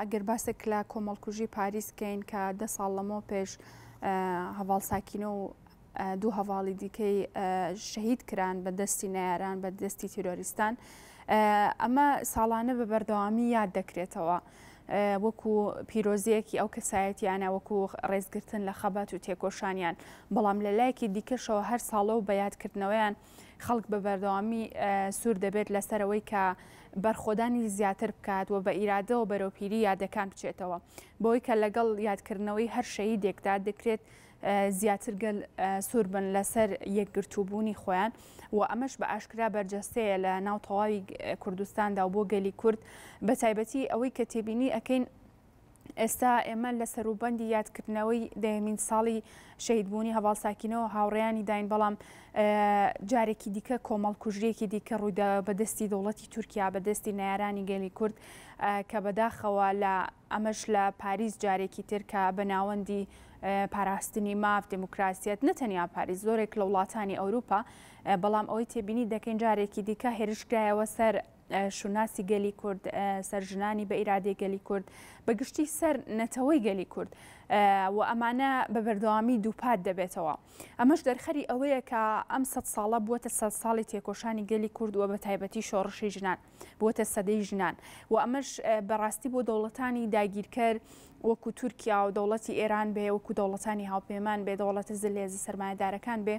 ئەگەر باسێک لە کۆمەڵکوژی پاریس کەین کە دە ساڵ لەمەوە پێش هەڤاڵ ساکینە و دوو هەڤاڵی دیکەی شەهید کران بە دەستی نەیاران بە دەستی تیرۆریستان ئەمە ساڵانە بە بەردەوامی یاد دەکرێتەوە. وەکو پیرۆزیەکی ئەو کەسایەتیانە وەکو ڕێزگرتن لە خەبات و تێکۆشانیان بەڵام لە لایەکی دیکەشەوە هەر ساڵە و بە یادکردنەوەیان خەڵک بە بەردەوامی سوور دەبێت لەسەرەوەی کە بەرخۆدانی زیاتر بکات و بە ئیرادەوە بەرەو پیری یادەکان بچێتەوە بۆی کە لەگەڵ یادکردنەوەی هەر شەهیدێکدا دەکرێت زیاتر گەل سوور بن لەسەر یەکگرتووبوونی خۆیان و ئەمەش بە ئاشکرا بەرجەستەیە لە ناو تەواوی کوردستاندا و بۆ گەلی کورد بە تایبەتی ئەوەی کە تێبینی ئەکەین ئێستا ئێمە لە سەروبەندی یادکردنەوەی دەیەمین ساڵی شەهیدبوونی هەڤاڵ ساکینەوە هاوڕێیانی داین بەڵام جارێکی دیکە کۆمەڵکوژییەکی دیکە ڕوویدا بە دەستی دەوڵەتی تورکیا بە دەستی نەیارانی گەلی کورد کە بەداخەوە لە ئەمەش لە پاریس جارێکی تر کە بە ناوەندی پاراستنی ماف، دێموکراسیەت، نە تەنیا پاریس، زۆرێک لە وڵاتانی ئەوروپا، بەڵام ئەوەی تێبینی دەکەین جارێکی دیکە هێرش کرایەوە سەر شوناسی گەلی کورد، سەر ژنانی بە ئیرادەی گەلی کورد، بە گشتی سەر نەتەوەی گەلی کورد و ئەمانە بە بەردەوامی دووپات دەبێتەوە. ئەمەش دەرخەری ئەوەیە کە ئەم سەد ساڵە بووەتە سەد ساڵی تێکۆشانی گەلی کورد و بە تایبەتی شۆڕشی ژنان. بووەتە سەدەی ژنان و ئەمەش بەڕاستی بۆ دەوڵەتانی داگیرکەر وەکو تورکیا و دەوڵەتی ئێران بێ وەکو دەوڵەتانی هاوپەیمان بێ دەوڵەتە زلهێزە سەرمایەدارەکان بێ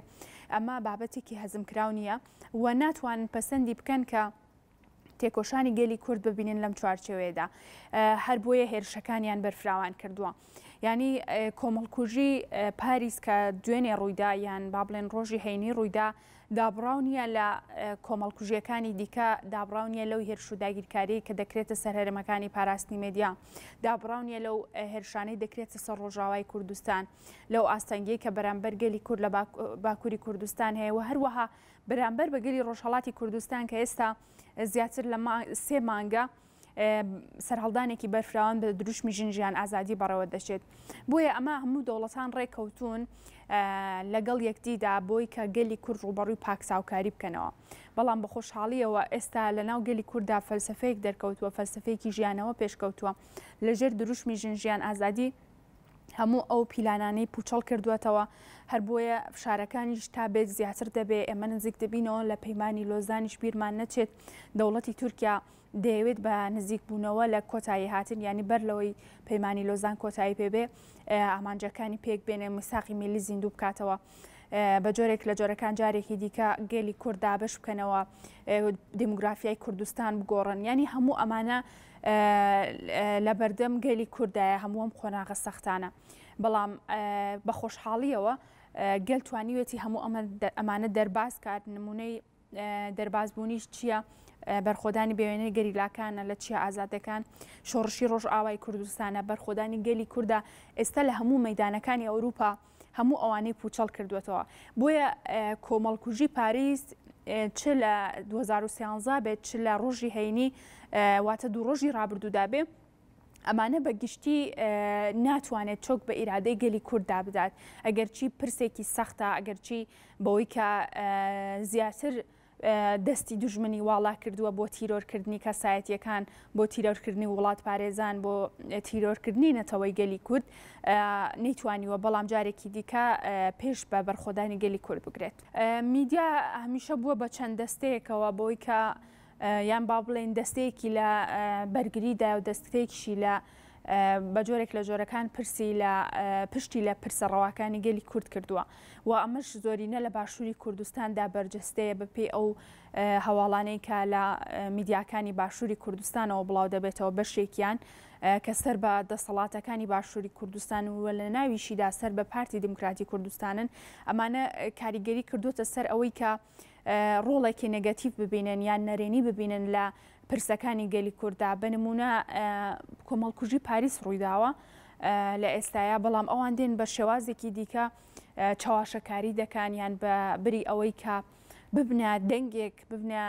ئەمە بابەتێکی هەزمکراو نییە و ناتوانن پەسەندی بکەن کە تێکۆشانی گەلی کورد ببینن لەم چوارچێوەیەدا هەر بۆیە هێرشەکانیان بەرفراوان کردووە. یانی کۆمەڵکوژی پاریس کە دوێنێ ڕوویدا یان با بڵێن ڕۆژی هەینی ڕوویدا دابڕاو نییە لە کۆمەڵکوژییەکانی دیکە، دابڕاو نییە لەو هێرش و داگیرکارییەی کە دەکرێتە سەر هەرێمەکانی پاراستنی مێدیا، دابڕاو نییە لەو هێرشانەی دەکرێتە سەر ڕۆژاوای کوردستان، لەو ئاستەنگیەی کە بەرامبەر گەلی کورد لە باکووری کوردستان هەیە و هەروەها بەرامبەر بە گەلی ڕۆژهەڵاتی کوردستان کە ئێستا زیاتر لە سێ مانگە سەرهەڵدانێکی بەرفراوان بە دروشمی ژن ژیان ئازادی بەڕێوە دەچێت. بۆیە ئەمە هەموو دەوڵەتان ڕێککەوتوون لەگەڵ یەکدیدا بۆی کە گەلی کورد ڕووبەڕووی پاکساوکاری بکەنەوە. بەڵام بە خۆشحاڵیەوە ئێستا لە ناو گەلی کورددا فەلسەفەیەک دەرکەوتووە، فەلسەفەیەکی ژیانەوە پێشکەوتووە لەژێر دروشمی ژن ژیان ئازادی هەموو ئەو پیلانانەی پوچەڵ کردووەتەوە، هەر بۆیە فشارەکانیش تا بێت زیاتر دەبێ، ئێمە نزیک دەبینەوە لە پەیمانی لۆزانیش بیرمان نەچێت دەوڵەتی تورکیا دەیەوێت بە نزیکبوونەوە لە کۆتایی هاتن یانی بەر لەوەی پەیمانی لۆزان کۆتایی پێ بێ ئامانجەکانی پێک بێنێ میساقی میلی زیندوو بکاتەوە بە جۆرێک لە جۆرەکان جارێکی دیکە گەلی کورد دابەش بکەنەوە دیموگرافیای کوردستان بگۆڕن ینی هەموو ئەمانە لە بەردەم گەلی کوردایە هەموو ئەم قۆناغە سەختانە بەڵام بە خۆشحاڵیەوە گەل توانیوێتی هەموو ئەمانە دەرباز کات نمونەی دەربازبوونیش چییە؟ بەرخۆدانی بێوێنەی گەریلاکانە لە چیا ئازادەکان، شۆڕشی ڕۆژئاوای کوردستانە، بەرخۆدانی گەلی کوردە ئێستا لە هەموو مەیدانەکانی ئەوروپا هەموو ئەوانەی پوچەڵ کردووەتەوە. بۆیە کۆمەڵکوژی پاریس چ لە 2013 بێت چ لە ڕۆژی هەینی واتە دوو ڕۆژی ڕابردوودا بێ، ئەمانە بە گشتی ناتوانێت چۆک بە ئیرادەی گەلی کورد دابدات، ئەگەرچی پرسێکی سەختە، ئەگەرچی بەوەی کە زیاتر دەستی دوژمنی واڵا کردووە بۆ تیرۆرکردنی کەسایەتیەکان، بۆ تیرۆرکردنی وڵاتپارێزان، بۆ تیرۆرکردنی نەتەوەی گەلی کورد نەیتوانیوە، بەڵام جارێکی دیکە پێش بە بەرخۆدانی گەلی کورد بگرێت. میدیا هەمیشە بووە بە چەند دەستەیەکەوە بەوەی کە یان با بڵێین دەستەیەکی لە بەرگریدایە و دەستەیەکیشی لە بە جۆرێک لە جۆرەکان پرسی لە پشتی لە پرسە ڕەواکانی گەلی کورد کردووە و ئەمەش زۆرینە لە باشووری کوردستاندا بەرجەستەیە بەپێی ئەو هەواڵانەی کە لە میدیاکانی باشووری کوردستانەوە بڵاو دەبێتەوە بەشێکیان کە سەر بە دەسەڵاتەکانی باشووری کوردستان و لە ناویشیدا سەر بە پارتی دیموکراتی کوردستانن ئەمانە کاریگەری کردوتە سەر ئەوەی کە ڕۆڵێکی نێگەتیڤ ببینن یان نەرێنی ببینن لە پرسەکانی گەلی کورددا، بە نموونە کۆمەڵکوژی پاریس ڕوویداوە لە ئێستایا، بەڵام ئەوان دێن بە شێوازێکی دیکە چەواشەکاری دەکەن یان بە بری ئەوەی کە ببنە دەنگێک ببنە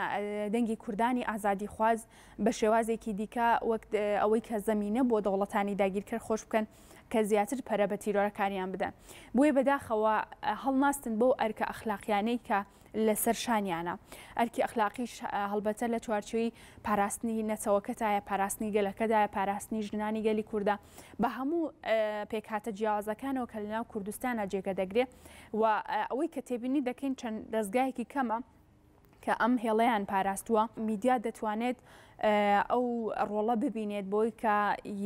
دەنگی کوردانی ئازادیخواز بە شێوازێکی دیکە وەک ئەوەی کە زەمینە بۆ دەوڵەتانی داگیرکەر خۆش بکەن کە زیاتر پەرە بە تیرۆرەکانیان بدەن. بۆیە بەداخەوە هەڵناستن بەو ئەرکە ئەخلاقیانەی کە. لەسەر شانیانە. ئەرکی ئەخلاقیش هەڵبەتە لە چوارچێوەی پاراستنی نەتەوەکەتایە، پاراستنی گەلەکەدایە، پاراستنی ژنانی گەلی کوردە بە هەموو پێکهاتە جیاوازەکانەوە کە لەناو کوردستانە جێگە دەگرێ و ئەوەی کە تێبینی دەکەین چەند دەزگایەکی کەمە کە ئەم هێڵەیان پاراستووە. میدیا دەتوانێت ئەو ڕۆڵە ببینێت بۆی کە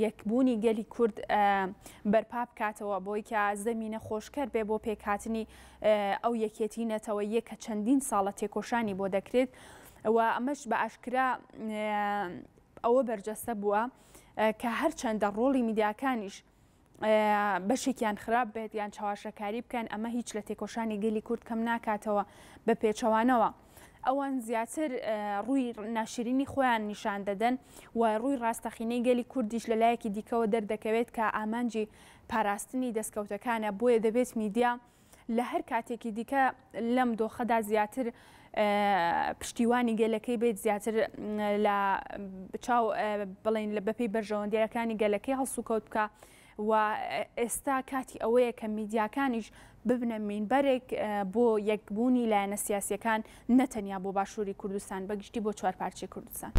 یەکبوونی گەلی کورد بەرپا بکاتەوە، بۆی کە زەمینە خۆشکەر بێ بۆ پێکهاتنی ئەو یەکێتی نەتەوەییە کە چەندین ساڵە تێکۆشانی بۆ دەکرێت و ئەمەش بە ئاشکرا ئەوە بەرجەستە بووە کە هەرچەندە ڕۆڵی میدیاکانیش بەشێکیان خراپ بێت یان چەواشەکاری بکەن ئەمە هیچ لە تێکۆشانی گەلی کورد کەم ناکاتەوە بە پێچەوانەوە ئەوان زیاتر ڕووی ناشرینی خۆیان نیشان دەدەن و ڕووی ڕاستەقینەی گەلی کوردیش لە لایەکی دیکەوە دەردەکەوێت کە ئامانجی پاراستنی دەستکەوتەکانە بۆیە دەبێت میدیا لە هەر کاتێکی دیکە لەم دۆخەدا زیاتر پشتیوانی گەلەکەی بێت زیاتر لە چاو بڵین لە بەپی بەرژەوەندیەکانی گەلەکەی هەڵسوکەوت بکە و ئێستا کاتی ئەوەیە کە میدیاکانیش ببنە مینبەرێک بۆ یەکبوونی لایەنە سیاسیەکان نەتەنیا بۆ باشووری کوردستان بەگشتی بۆ چوارپارچەی کوردستان.